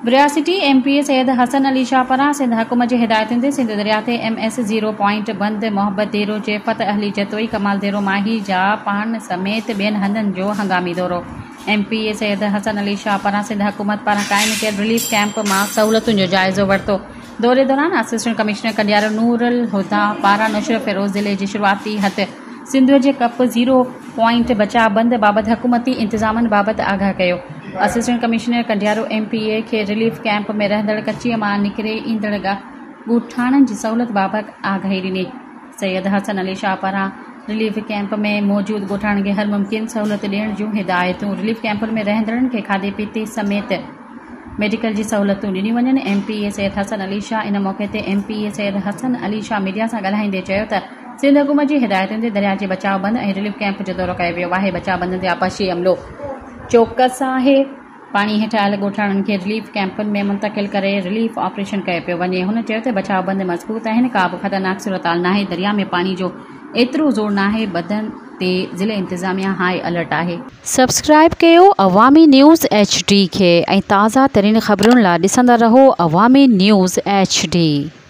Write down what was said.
Vohra city M P A Syed Hassan Ali Shah پاران سنڌ حڪومت جي هدايتن تي سنڌو درياء تي ايم ايس زيرو پوائنٽ بند محبت ديرو جي فتح علي جتوئي، ڪمال ديرو ماهي جا پاڻ سميت ٻين هنڌن جو هنگامي دورو. M P A Syed Hassan Ali Shah پاران سنڌ حڪومت پاران قائم ڪيل رليف ڪئمپ مان سهولتن جو جائزو ورتو. دوري دوران اسسٽنٽ ڪمشنر ڪنڊيارو نور الهديٰ پاران نوشهروفيروز ضلعي جي شروعاتي حد سنڌوء جي ڪپ زيرو پوائنٽ بچاء بند بابت حڪومتي انتظامن بابت آگاهه ڪيو. Assistant commissioner Kandiaro M P A کي رليف ڪئمپ ۾ رهندڙ ڪچي مان نڪري ايندڙ ڳوٺاڻن جي سهولت بابت آگاهي ڏني. سيد حسن علي شاهه پاران رليف ڪئمپ ۾ موجود ڳوٺاڻن کي هر ممڪن سهولت ڏيڻ جون هدايتون، رليف ڪئمپن ۾ رهندڙن کي کاڌي پيتي سميت ميڊيڪل جي سهولتون ڏنيون وڃن، M P A Syed Hassan Ali Shah ان موقعي تي M P A Syed Hassan Ali Shah media سان ڳالهائيندي چيو ته سنڌ حڪومت جي هدايتن تي درياء جي بچاء بند ۽ رليف ڪئمپ جو دورو ڪيو ويو آهي، بچاء بندن تي آبپاشي عملو چوڪس آهي، پاڻي هيٺ آيل ڳوٺاڻن کي رليف ڪئمپن ۾ منتقل ڪري رليف آپريشن ڪيو پيو وڃي، هن چيو ته بچاء بند مضبوط آهن، ڪا به خطرناڪ صورتحال ناهي، درياء ۾ پاڻي جو ايترو زور ناهي، بندن تي ضلعي انتظاميا هاء الرٽ آهي. سبسڪرائيب ڪيو عوامي نيوز ايڇ ڊي کي ۽ تازه ترين خبرن لا ڏسندا رهو عوامي نيوز ايڇ ڊي.